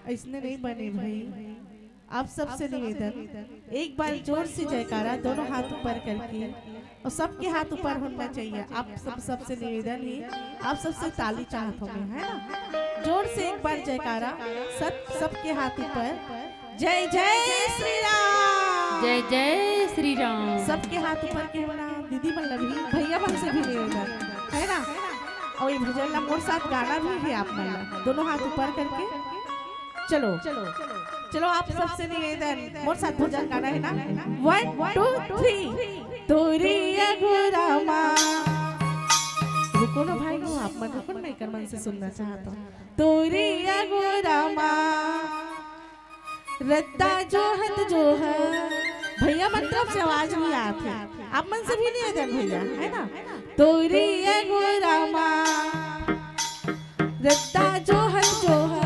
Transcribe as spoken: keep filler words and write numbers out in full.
अइसने नहीं बने भाई। आप सबसे निवेदन, एक बार जोर से जयकारा, दोनों हाथ ऊपर करके, और सबके हाथ ऊपर होना चाहिए। आप सब, सबसे निवेदन है, आप सबसे ताली चाहत होंगे, है ना? जोर से एक बार जयकारा, सब, सबके हाथ ऊपर। जय जय श्री राम। जय जय श्री राम। सबके हाथ ऊपर के होना, दीदी मन ला भी, भैया मन से भी निवेदन, है ना? और ये भजन ला मोर साथ गाना भी है आप मन ला, दोनों हाथ ऊपर करके। चलो, चलो, आप सबसे निवेदन, मोर साथ भजन गाना है ना? One, two, three। तोरी अगोरा मा, रुको ना भाई, वो आप मन रुको ना, मैं एकर मन से सुनना चाहत हूँ। तोरी अगोरा मा, रद्दा जोहत जोहत, भैया मन तरफ से आवाज नहीं आत है, आप मन से भी निवेदन भैया, है ना? तोरी अगोरा मा, रद्दा जोहत जोहत,